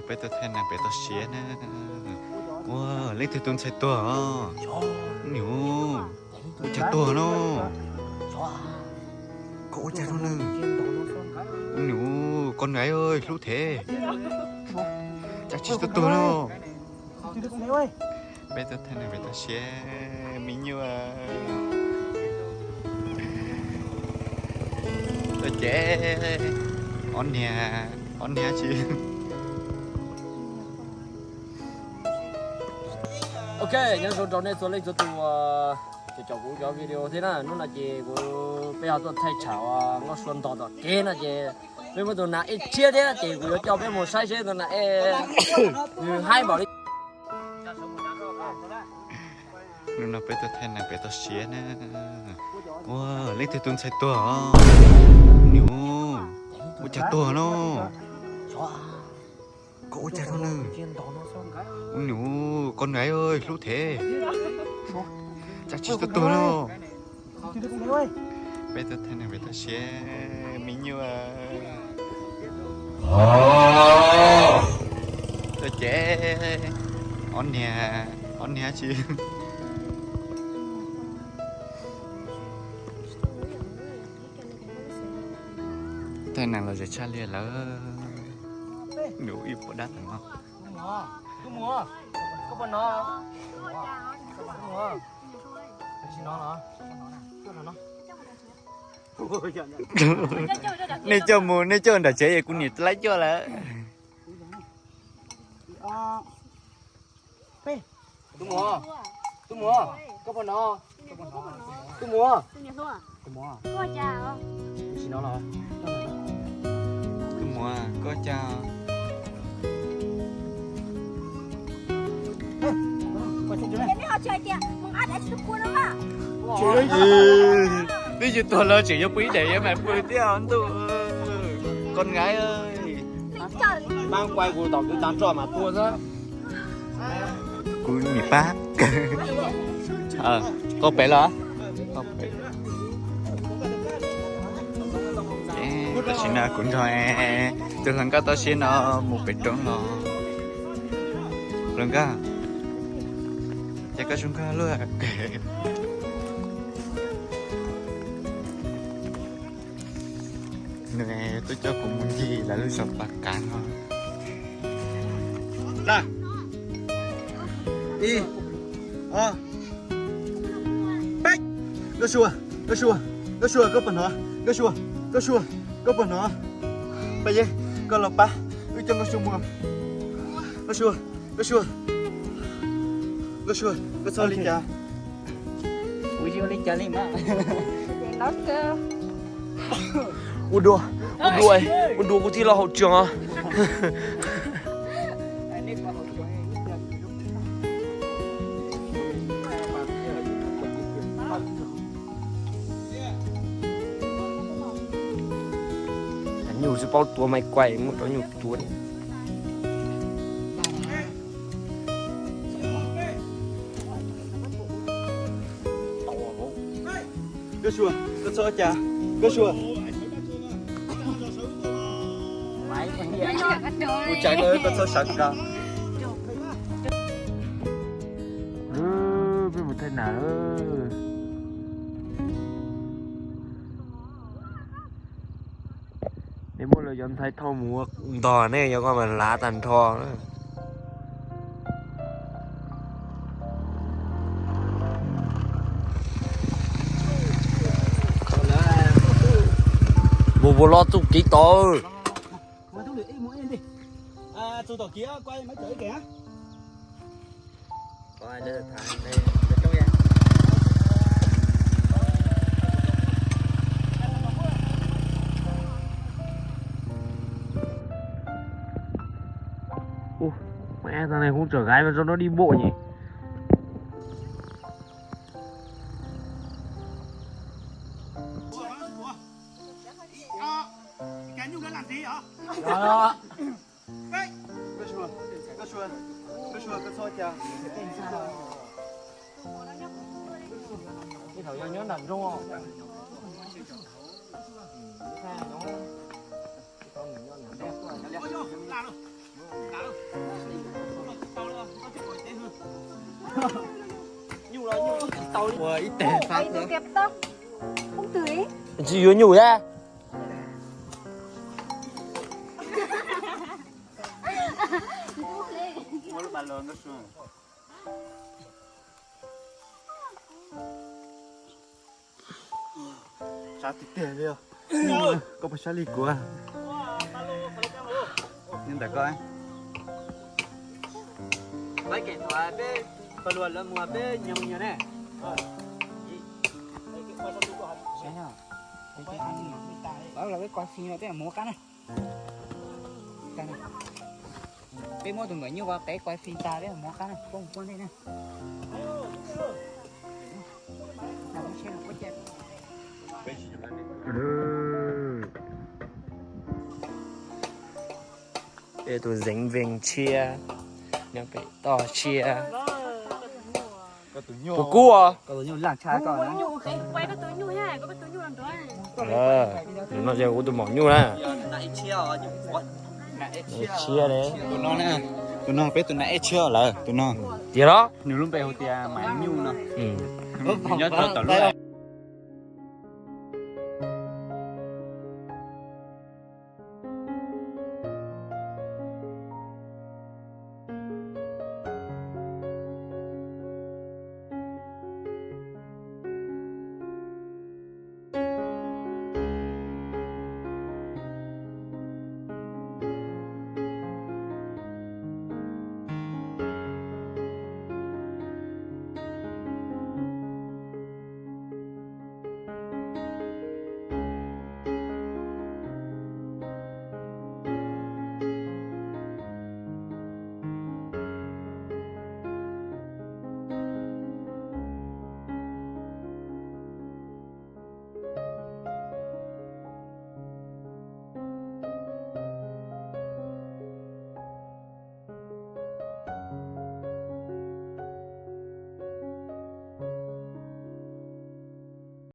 Peb tuaj thaij neeg pem toj siab na. Ua, leej twg tus ntxhais tuag os? Niam, ua cas tuag no? Koj ua cas rau nws? Niam, koj nraiv hlub thiab. Cas tsis tuaj tuag no? Peb tuaj thaij neeg pem toj siab, me nyuam. Tuaj ces ob niag, ob niag tsis. Ok, nyob zoo rau nej txhua leej txhua tus uas caum kuv cov video thiab na. Hnub no ces kuv, peb ho tuaj thaij tsham uas Nkauj Sua ntog tom kev no ces peb muaj tus nas ej tshiab thiab ces kuv yuav coj peb mus saib seb tus nas ej nws haib npaum li. Hnub no peb tuaj thaij neeg pem toj siab na. Ua, leej twg tus ntxhais tuag os? Niam, ua cas tuag no? Koj ua cas rau nws? Niam, koj nraiv hlub thiab. Cas tsis tuaj tuag no? Peb tuaj thaij neeg pem toj siab, me nyuam. Tuaj ces ob niag, ob niag tsis. Thaij neeg los zem tshaj li lawm. Nws ib puas dab no. Nej coj mus, nej coj nram tsev es kuv niam laib coj lawm. Tus muam, tus muam, koj puas hnov? Tus muam, tus muam, koj cas? Twb tsis tuag los tseem yuav pw ib daim yuav mam pw thiab ntuj. Koj nqaim, kuv tom kwv tav roj mas tua xwb. Kuv niam pab. Koj pem los? Tam sim no kuv nrog tus hluas nkauj toj siab no mus pem roob los. Hluas nkauj, cas koj zoo nkauj luaj. Nws twb coj kuv mus ncig lawv lub zos Pas Kav no. Ib, ob, peb. Nkauj Sua, Nkauj Sua, Nkauj Sua, koj puas hnov? Nkauj Sua, Nkauj Sua, koj puas hnov? Pab Yeb, koj los pab wb coj Nkauj Sua mus. Nkauj Sua, Nkauj Sua, Nkauj Sua, koj txhob li cas. Kuv tsis ua li cas li mas. Ua dua, ua dua, ua dua kuv thiaj los hauv tsev os. Nyuj tsis paub tua mais kuai muab rau nyuj tua. Nkauj Sua, koj txhob cas. Nkauj Sua. Kuv tsam koj, koj txhob sawv koj. Peb mus thaij nas. Nej muab lawv cov ntxhais thauj mus ua ntog ne, yog koj mas lav tag nrho na. Mus mus los txuj kev tod. Ub, mẹ, thằng này cũng chở gái vào trong đó đi bộ nhỉ? Ê, Cà Nhung đã làm gì hả? Ê, Cà Sua, Cà Sua, Cà Sua, koj txhob Cà. Ib thaum yog nyob nram nroog. Ua ib teg fab. Tsis yuav nyuj thiab. Sab tiag tiag li os. Koj puas sab li kuv? Nyob ntawm koj. Pab kev thaum peb pawg lug lawv mus peb nyob mus nyob ne. Pab los peb koj xi los peb mus qab na. Peb muab tus nkawm nyuj ko peb koj xi tas peb mus qab na, peb mus pub ntej na. Peb tus Zeev Vees tshiab, nyob pem toj tshiab. Kuv kub os. Tus no yog kuv tus maum nyuj na. Tshiab li. Tus no peb tus na eb tshiab lawm tus no. Tiag los? Nws lub npe hu tias Maiv Nyuj no. Nws nyob rau tom lub